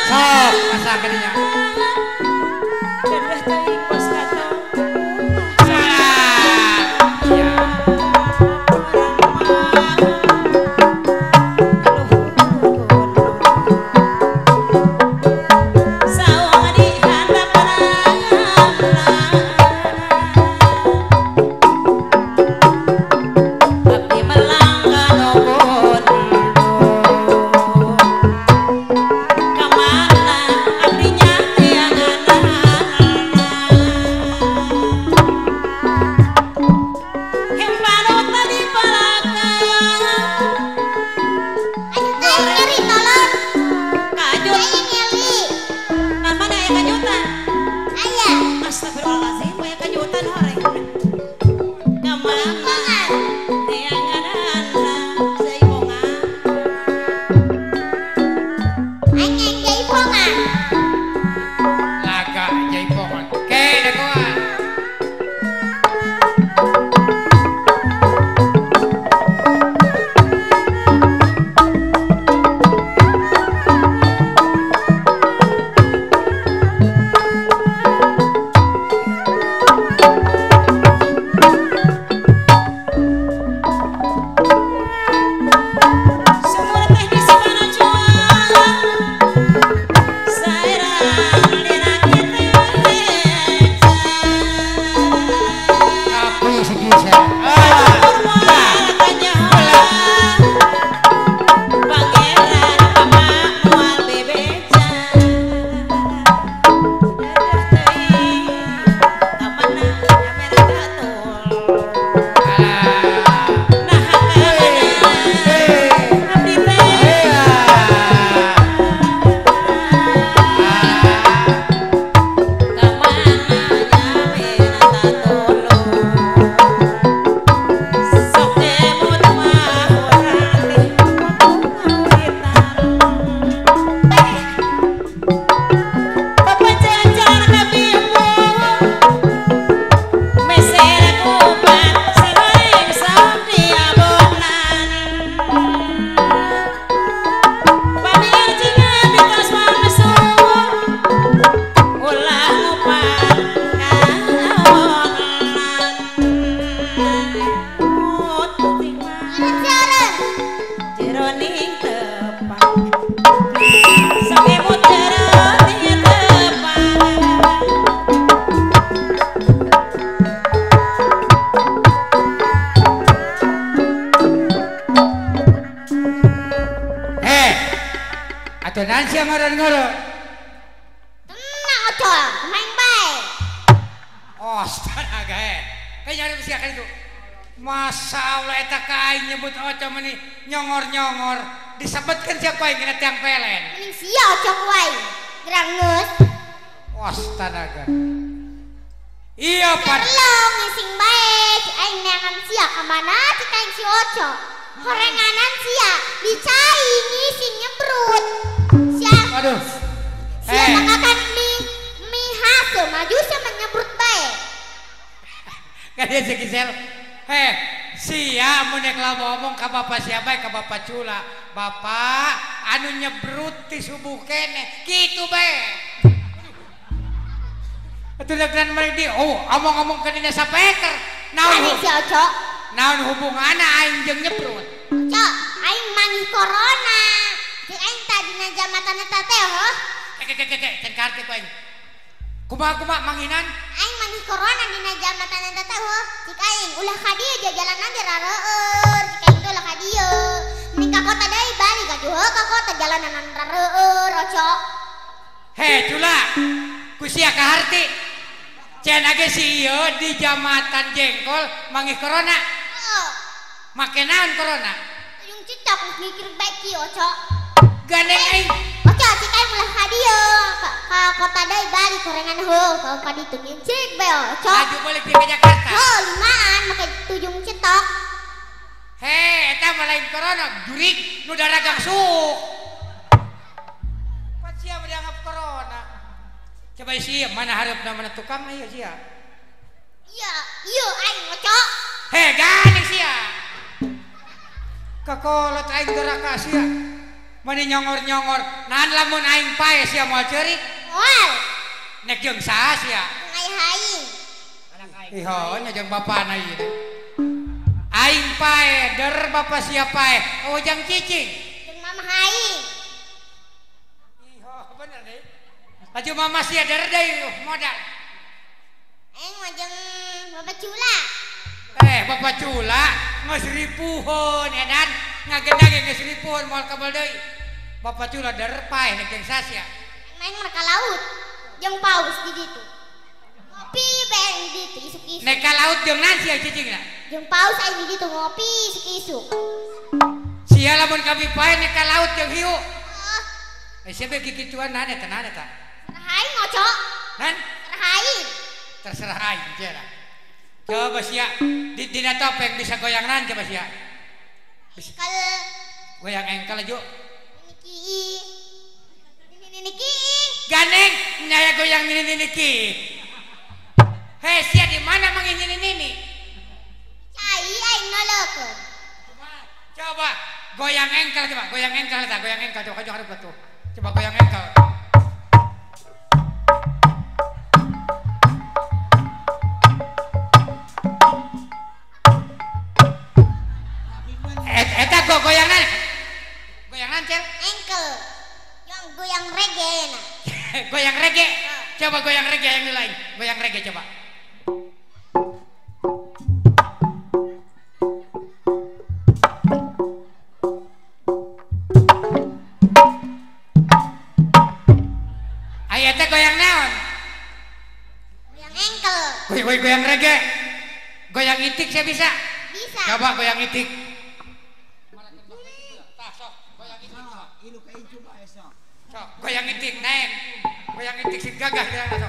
Sok masa kadinya. Dadah teuing bos kato. Tenang ojo, main bae. Oh, astaga kayaknya ada besi akan itu. Masa Allah eta ka aing nyebut ojo meni nyongor-nyongor. Disebutkan siapa aing kena tiang pelen. Mending sia ojo ku aing. Gerang geus. Oh, astaga. Iya, Pak. Belum ngising bae, cik aing neangan sia ka mana cik aing si ojo. Horenganan sia dicai ngising nyebrut. Sia. Aduh. Sia akan mi hasil maju sia menyebrut bae. Kan dia si Gisel. Heh, sia mun rek ngomong ka bapak sia bae ka bapak cula. Bapak anu nyebrut ti subuh keneh kitu bae. Atuh dagdan mereka di oh omong-omong ke dina sapeker. Naon si Oco? Naon hubunganna aing jeung nyebrut? Oco, aing manggih corona. Jeung aing tadi dina jamatan eta teh heuh. Ke ke ke ke can kaharti ku aing. Kumaha-kumaha mangginan? Aing manggih corona dina jamatan eta teh heuh. Cik aing ulah ka dieu jalanan ge rareueur. Cik aing teh ulah ka dieu. Mending ka kota deui balik atuh heuh ka kota jalanan rareueur Oco. Heh cula. Ku sia kaharti. Cenah ge si ieu di jamatan jengkol manggih corona. Heeh. Make naon corona? Tujung cicok mikir bae kieu Oco. Gandeng aing. Oco cik aing ulah ka dieu ka kota deui balik gorengan heuh ka ka ditu cik bae Oco. Laju balik di Jakarta. Heuh limaan make tujung cetok. Heh eta mah lain corona, jurik nu daragang suuk. Pan sia mah dianggap corona. Coba sia mana hareupna mana tukang ieu sia. Iya, ieu aing Oco. Heh gandeng sia. Kakolot aing gerak ka sia. Mani nyongor-nyongor. Nahan lamun aing pae sia moal ceurik. Moal. Nek jeung saha sia? Jeung ayah aing. Iho nya jeung bapana ieu teh. Aing pae, der bapa sia pae. Oh jang cicing. Jeung mama aing. Iho bener deui. Laju mama sia der deui modal. Aing mah jeung Bapak Cula. Bapak Cula geus ripuhun edan ngagendang geus ripuhun moal kabel deui. Bapak Cula der pae nek jeung sasia. Aing mah ka laut jeung paus di ditu. Ngopi bae aing di ditu isuk-isuk. Nek ka laut jeung naon sia cicingna? Jeung paus aing di ditu ngopi isuk-isuk. Sia lamun kami pae nek ka laut jeung hiu. Heeh. Sia be kikituan naon eta naon eta? Serah aing ngocok. Nan? Serah aing. Terserah aing sia. Coba sia di dina topeng bisa goyang nan coba sia. Bisa. Kal goyang engkel ju. Niki. Niki. Ganeng nyaya goyang nini niki. Hei sia di mana mangin nini? Cai aing nolokeun. Coba goyang engkel coba, goyang engkel eta, goyang engkel coba kajong hareup tuh. Coba goyang engkel. Eta go goyangan. Goyangan cel? Engkel. Yang goyang reggae na. Goyang reggae. Coba goyang reggae yang lain. Goyang reggae coba. Ayo eta goyang naon? Goyang engkel. Goyang reggae. Goyang itik saya bisa? Bisa. Coba goyang itik. Sok, goyang itik naik. Goyang itik sing gagah goyang sok.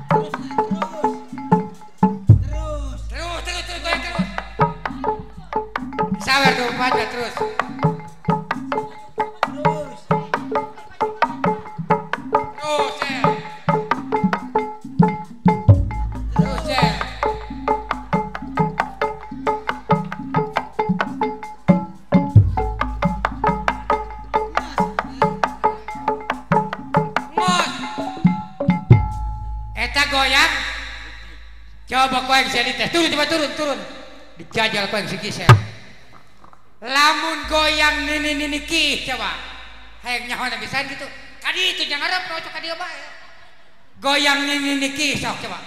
Terus terus. Terus. Terus terus terus goyang terus. Sabar tuh pada terus. Terus. Terus. Ya. Terus ya. Goyang. Coba kau yang saya dites. Turun coba turun turun. Dijajal kau yang si Gisel. Lamun goyang nini nini ki coba. Hayang nyaho bisa gitu. Kadi itu jangan harap rocok kadi bae. Goyang nini nini ki sok coba.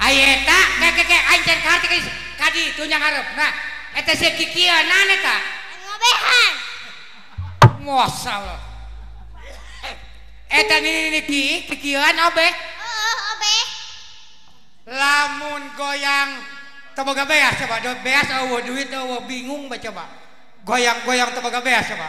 Ayeta keke aing can kaharti kadi itu nya ngarep. Nah, eta sia kikieunan eta. Ngobehan. Masyaallah. Eta nini niki kikieuan obeh. Heeh, obeh. Lamun goyang teu boga beas coba, beas eueuh duit eueuh bingung bae coba. Goyang-goyang teu boga beas coba.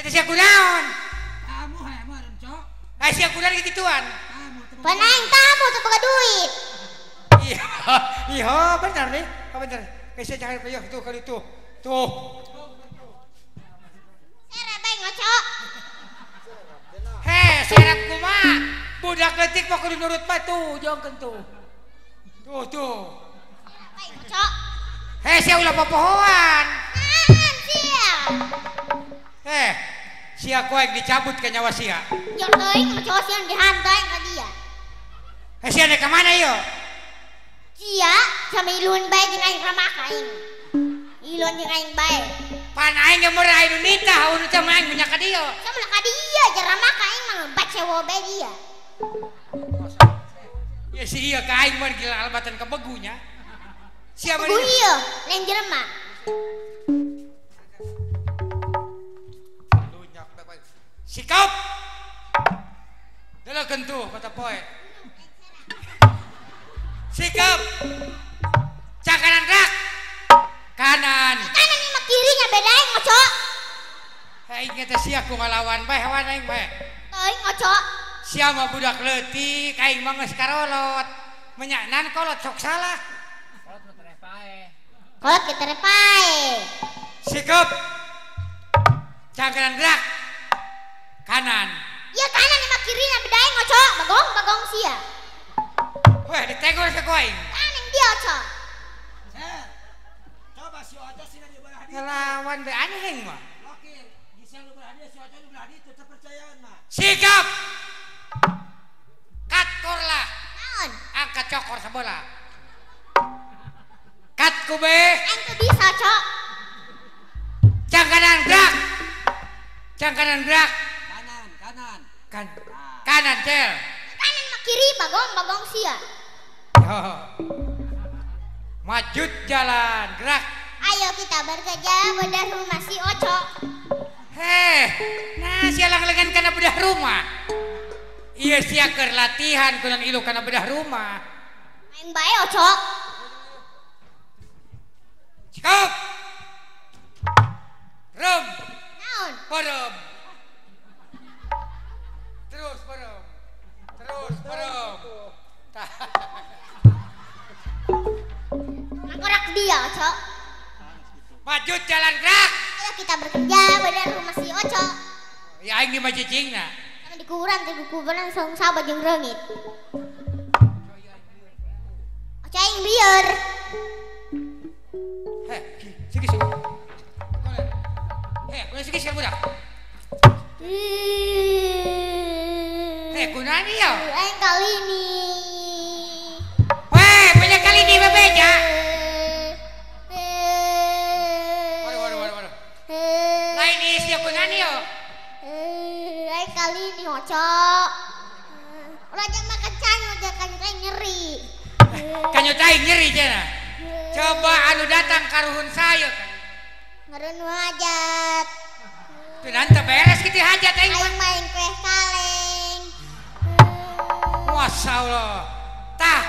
Eta sia kunaon? Tamu hayang meureun, Cok. Ai sia kunaon kikituan? Pan aing tamu teu boga duit. Iya, iya bener nih, bener. Kayak jangan payah tuh kali tuh. Tuh. Serep bae ngocok. Heh, serep kumaha? Budak leutik mah kudu nurut bae tuh, jongkeun tuh. Tuh tuh. Serep bae ngocok. Heh, sia ulah popohoan. Naon sia? Eh, sia koek dicabut ke nyawa sia. Jor teuing ngocok sia dihantaing ka dia. Eh, sia nek ka mana ieu? Sia sama iluan bae jeung aing ramaka aing. Iluan jeung aing bae. Pan aing ge meureun aing nu nitah, nu teh mah aing punya ka dieu. Sama ka dieu jeung ramaka aing mah bacewo bae dia. Ya si ieu ka aing mah gila albatan ka begunya. Sia mah Begu ieu, lain jelema. Sikap. Deleukeun tuh kata poe. Sikap. Cak kanan rak. Kanan. Kanan ini mah kirinya beda aing ngocok. Aing teh sia ku ngalawan bae hewan aing bae. Teuing Oco. Sia mah budak leutik aing mah geus karolot. Menyanan kolot sok salah. Kolot nu tereh pae. Kolot ge tereh pae. Sikep. Cangkeran gerak. Kanan. Ya kanan mah kirina bedaeng Oco. Bagong bagong sia. Weh ditegor sa ku aing. Kanan dia Oco. Coba si Oco sina di belah ditu. Ngelawan be anjing mah. Lokir, Gisel nu belah dieu si Oco nu belah ditu terpercayaan mah. Sikap. Kat korlah. Naon? Angkat cokor sebelah. Kat kube. Aing teu bisa, Cok. Cangkanan gerak. Cangkanan gerak. Kanan, kanan. Kan. Kanan, Cel. Kanan mah kiri, bagong, bagong sia. Yo. Maju jalan, gerak. Ayo kita bekerja bedah rumah si Oco. Heh, nah sia langlengan kana bedah rumah. Iya sia keur latihan kunan ilu kana bedah rumah. Aing bae Oco. Cikop. Rem. Naon? Perem. Terus perem. Terus perem. Tah. Mangkorak dia Oco. Maju jalan gerak. Ayo kita bekerja bedah rumah si Oco. Ya aing di mah cicingna. Sama di kuburan, di kuburan sareng sahabat jeung reungit. Oco aing lieur. Heh, sigi sigi. Heh, kunaon sigi sia budak? Heh, kunaon ieu? Aing kali ini. Weh, banyak kali ini bebeja. Waduh, waduh, waduh, waduh. Lain ieu sia kunaon ieu? Aing kali ini Oco. Ulah jangan makan canyut, jangan kanyut aing nyeri. Kanyut aing nyeri cenah. Coba anu datang karuhun saya. Ngereun hajat. Teu nanti beres kitu hajat aing mah. Aing main kue kaleng. Masya Allah. Tah,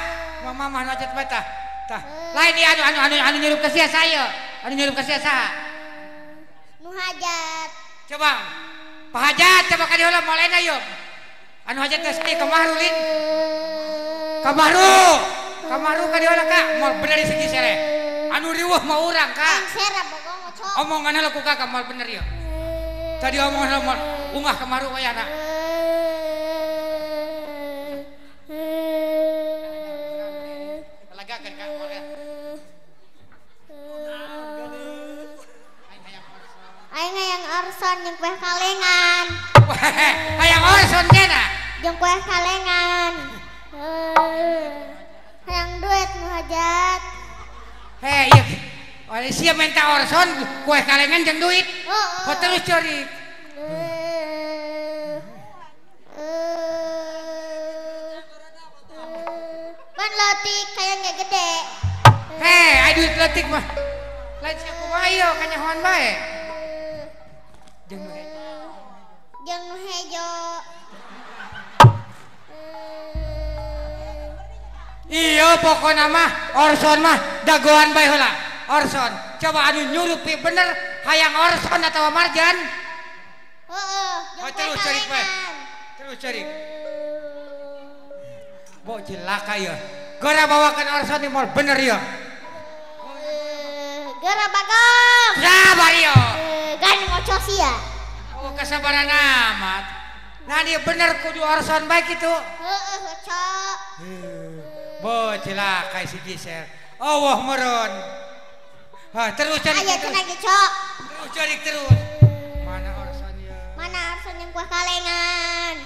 mama mah hajat bae tah. Tah, lain ieu anu anu anu anu nyurup ka sia saya. Anu nyurup ka sia saha? Nu hajat. Coba. Pak hajat coba ka dieu heula molena yeuh. Anu hajat geus ieu kamaru lin. Kamaru. Kamaru ka dieu heula ka. Moal bener di segi sere. Anu riweuh mah urang ka. Aing sera bogong Oco. Omongan heula ku kakak moal bener ieu. Tadi omongan heula moal ungah kamaru wayahna. Lagakeun ka moal. Aing hayang orson jeung kue kalengan. Hayang orson cenah. Jeung kue kalengan. Hayang duit nu hajat. Heh, ieu. Oh, sia minta orson kue kalengan jeung duit. Heeh. Oh, terus cari. Ban leutik hayang ge gede. Heh, ai duit leutik mah. Lain sia kumaha ieu kanyahoan bae. Jeung nu hejo. Jeung nu hejo. Iya pokona mah orson mah dagoan bae heula. Orson. Coba anu nyurupi bener hayang orson atawa marjan. Heeh, jeung Oh, kue terus cari bae. kalengan. Terus cari. Bo cilaka ieu. Gora bawakan orson di mall bener ieu. Gera bagong. Sabar ieu. Gandeng Oco sia. Oh kasabaran amat. Nah dia bener kudu orson bae kitu. Heeh, Oco. Bo cilaka si Gisel. Allah meureun. Hah, terus cari. Ayo cenah ge, Cok. Terus cari terus. Mana orson ieu? Mana orson jeung kue kalengan?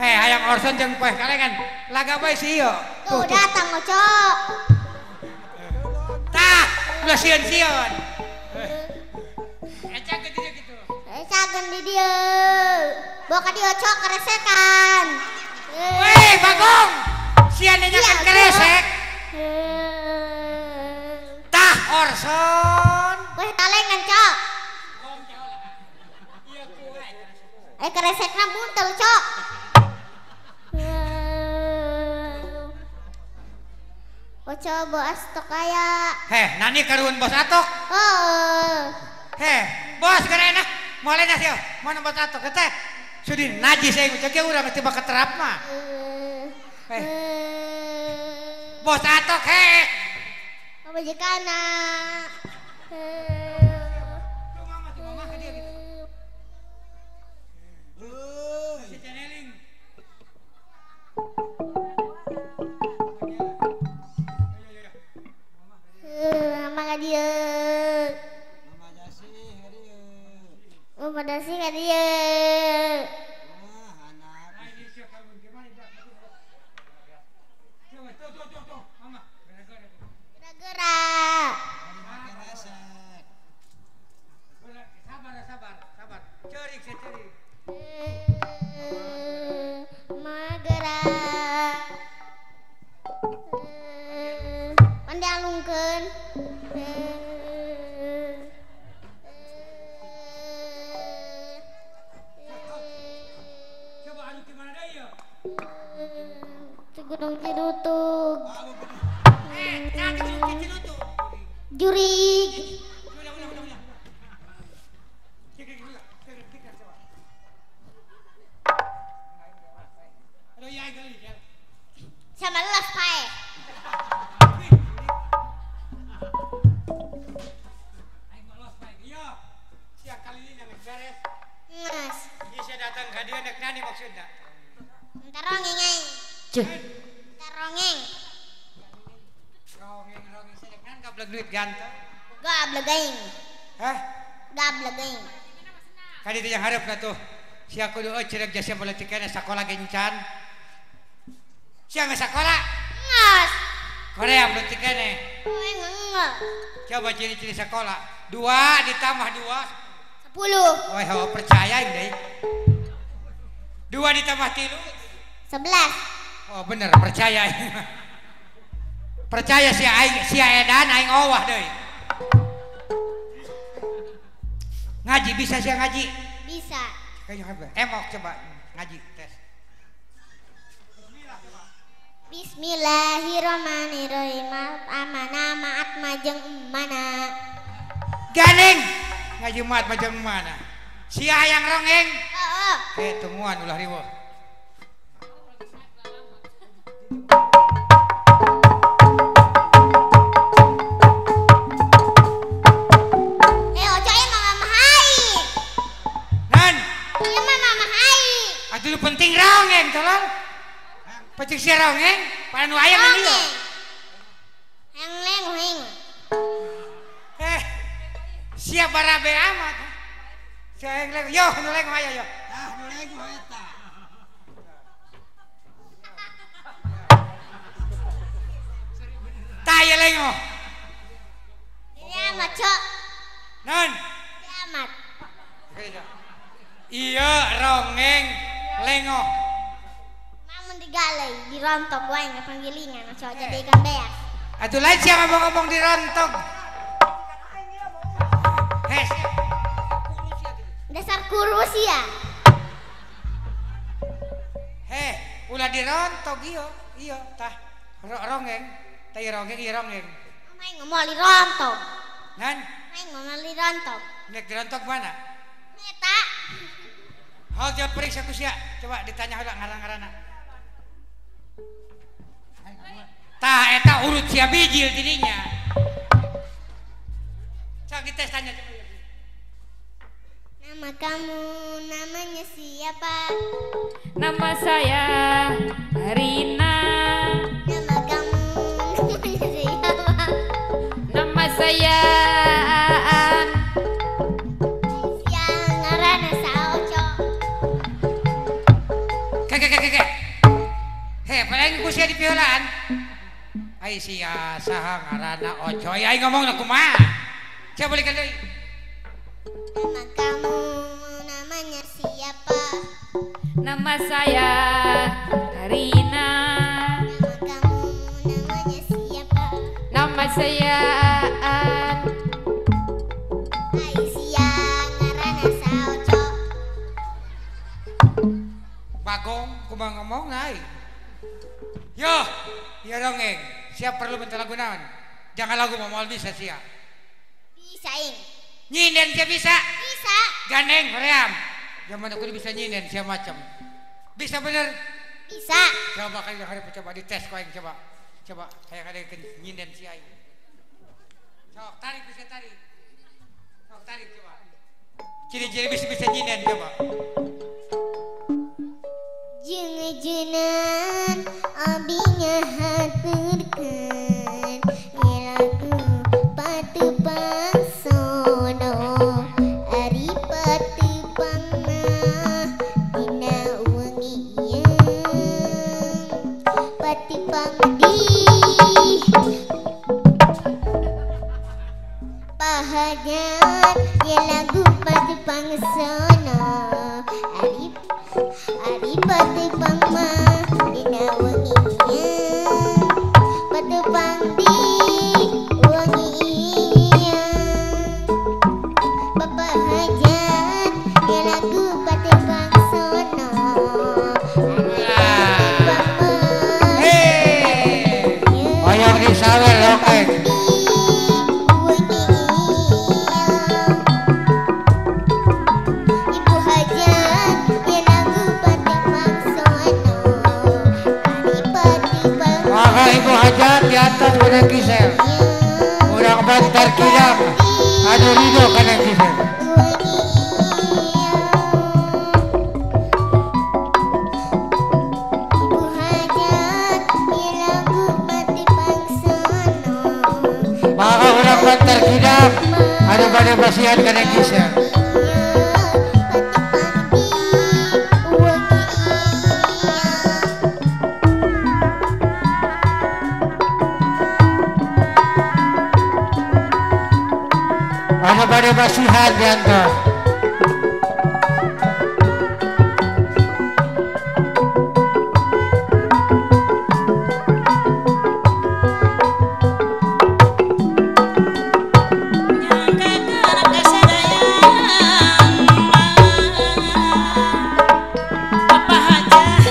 Heh, hayang orson jeung kue kalengan. Laga bae si ieu. Tuh datang Oco. Tah, ulah sieun-sieun. Eca ke dieu kitu. Cagen di dieu. Bawa ka dieu Cok keresekan. Weh, Bagong. Sia nanyakan Iya, keresek. Tah orson. Kue kalengan, Cok. Keresekna buntel, Cok. Oco bos tok aya. Heh, nani karuhun bos atok. Heeh. Heh, bos geura enak. Moal enak sia. Mana bos atok teh? Sudin najis aing cek urang teh bakat terap mah. Bos atok hek. Pamajikana. Tuh mama tuh mama ka dia gitu. Si channeling. Mama ka dieu. Mama dasi ka dieu. Mama dasi ka dieu. Ah, anak. Gerak-gerak. Sabar, sabar, sabar. Cerik, cerik. Magerak. Pandalungkeun. Coba anu di mana deui yeuh? Gunung Cirutug. Gunung Cirutug. Jurig. Sama los pae. Aing los pae. Iya. Sia kali ini yang beres. Mas. Ieu sia datang ka dieu nek nani maksudna? Entar rongeng aing. Ceh. Entar rongeng. Rongeng rongeng sia nek nan gablek duit ganteng. Gablek aing. Hah? Gablek aing. Ka ditu yang hareup tuh. Sia kudu euy cerek jasa politikana sakola gencan. Sia geus sakola? Ngas. Korea politikana. Enggak. Coba ciri-ciri sekolah. 2 ditambah 2 10. Oh, oh percaya ini. 2 ditambah 3 11. Oh bener percaya. Percaya si aing si edan aing owah deui. Ngaji bisa sia ngaji? Bisa. Kayaknya emok coba ngaji tes. Bismillahirrahmanirrahim. Amana maat majeng mana. Ganeng ngaji maat majeng mana. Sia hayang rongeng. Heeh. Tungguan ulah riweuh. Ojo ieu mah mama aing. Nan. Ieu mah mama aing. Atuh nu penting rongeng tolong. Pecik sia rongeng, pada nu ayam ini yo. Hayang leng aing. Sia barabe amat. Sia hayang leng, yo nu leng ayo yo. Tah nu leng eta. Tah ieu lengo. Ini amat, Cok. Non. Ini amat. Iya rongeng lengo. Namun digalai, dirontok wae nggak panggilingan, Cok jadi ikan beas. Atuh lain sia ngomong-ngomong dirontok. Hes. Dasar kurus ya. Heh, ulah dirontok iyo, iyo tah rongeng, tah ieu rongeng ieu rongeng. Aing ngomong dirontok. Nan? Aing ngomong dirontok. Nek dirontok mana? Eta. Hal jawab periksa ku sia. Coba ditanya heula ngaran-ngaranna. Tah eta urut sia bijil tidinya. Sok dites tanya coba. Nama kamu namanya siapa? Nama saya Rina. Nama kamu namanya siapa? Nama saya Aan. Siang ngaranna saoco. Keke keke keke. Heh, paling ku sia dipiolaan. Ai sia saha ngaranna Oco. Ai ngomongna kumaha? Coba balikan deui. Nama kamu namanya siapa? Nama saya Rina. Nama kamu namanya siapa? Nama saya Aan. Ai sia ngaranna saoco. Bagong kumaha ngomong ai. Yo, ya dongeng. Siap perlu minta lagu naon? Jangan lagu mau bisa sia. Bisa ing. Nyinden sia bisa? Bisa. Gandeng hoream. Zaman aku bisa nyinden sia macam. Bisa bener? Bisa. Coba kali hari coba dites kau yang coba. Coba saya ada nyinden si aing. Sok tarik bisa tarik. Sok tarik coba. Ciri-ciri bisa nyinden coba. Jeung-jeunan abi ngahaturkeun lagu patepang sono ari patepangna dina wengi ieu patepang di pahajat ye lagu patepang sono ari ari patepang mah dina wengi ieu patepang di wengi ieu Bapak hajat ye lagu patepang sono ari patepang mah Hei, hoyong disawer lokeng. Wengi ieu Ibu hajat ye lagu patepang sono ari patepang Maka ibu hajat di atas pada kisel. Urang Bantar Kidang. Aduh ridho kana kisel. Ibu hajat ye lagu patepang sono Maka urang Bantar Kidang. Aduh pada basihan kana kisel. Anu bade basihan di atas. Bapak hajat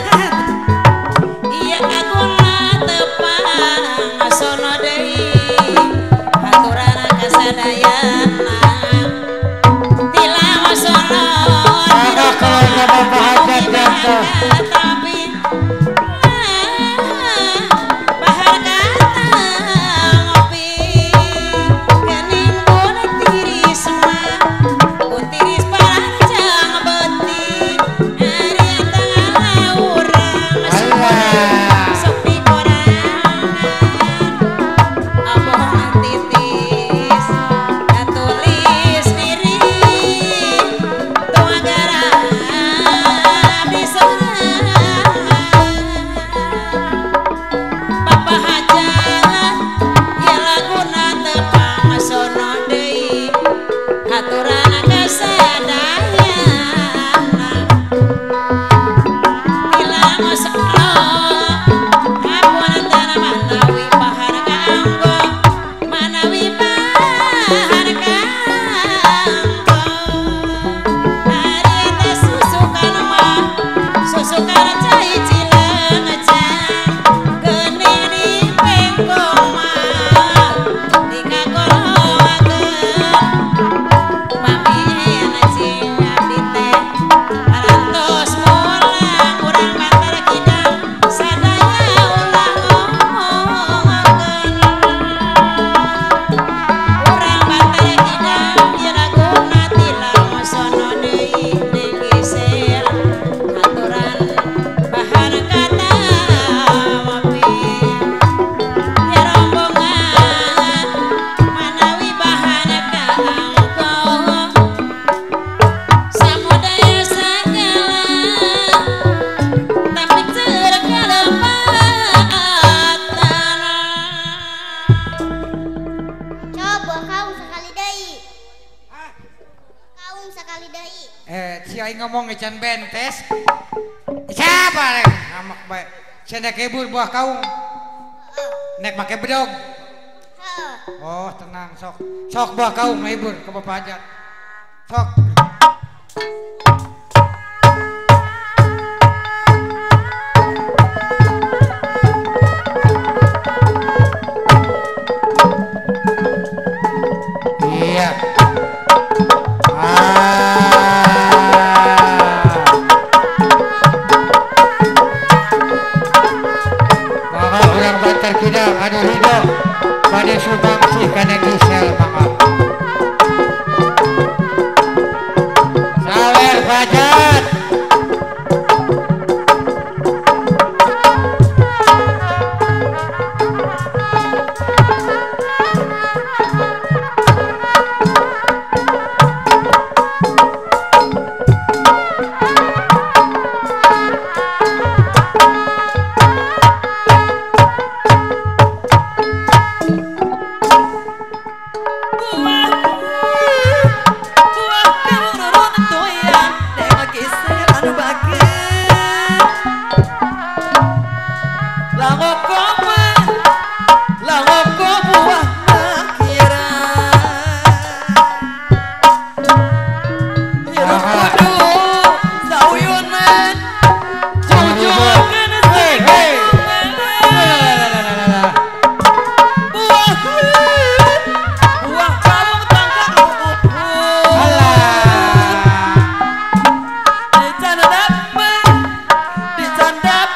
iya kaguna tepang sono deui haturana kasadayana tilawa sono Maka keluarga Bapak hajat di atas. tapi bahar kata ngopi kening bonek tiris mah tiris paranjang beuti ari tengah urang Allah. sok dikorangan abohong titis katulis diri tuagara disorangan Bapak hajat ye laguna tepang sono deui haturana kasadayana tilang sono hapunten manawi bahar kaanggo manawi bahar kaanggo ari teh susukan mah susukan cai cileungcang geuning di pengkong mah dikakolowakeun pamien cing abdi teh parantos mulang urang Bantar Kidang sadaya ulah ngomongakeun urang Bantar Kidang ieu laguna tilang sono deui Neng Gisel haturan bahar kata ngopi ya rombongan manawi bahan kaanggo samudaya sagala tapi cer kalepatan. Coba kaung sekali deui. Kaung sekali deui. Si aing ngomong ngecan bentes. Siapa rek? Amak bae. Sia nek hibur buah kaung. Nek make bedog. Heeh. Oh, tenang sok. Sok buah kaung ngahibur ke Bapak hajat. Sok. Iya. Ah. Bantar Kidang anu ridho bade sumbangsi kana Gisel mangga. Sawer Fajar. Dicandap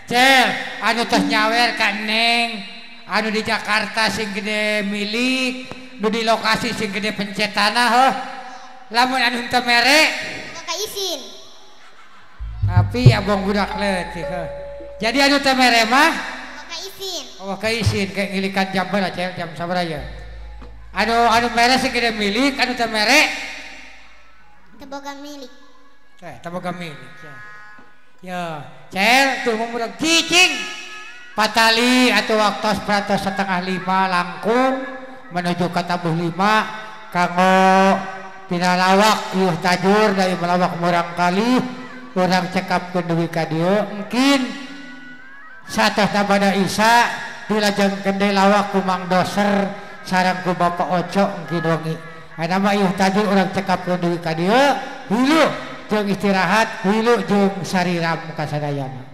Cel anu tos nyawer ka Neng anu di Jakarta sing gede milik nu di lokasi sing gede pencetana heuh lamun anu henteu mere ka isin tapi abong budak leutik heuh jadi anu teu mere mah ka isin oh ka isin kayak ngilikan jam bae Cel jam sabaraha ya anu anu mere sing gede milik anu teu mere teu boga milik teu boga milik ya. Ya, Cel tuh budak cicing patali atau waktu peratus 4:30 langkung menuju ke tabuh 5 kanggo pinalawak yuh tajur dari melawak murang kali urang cekap ke deui ka dieu mungkin satehna bada Isa dilajengkeun deui lawak ku Mang Doser sareng ku Bapak Oco mungkin wengi ayeuna mah yuh tajur urang cekap ke deui ka dieu hilu jeung istirahat hilu jeung sariram kasadayana.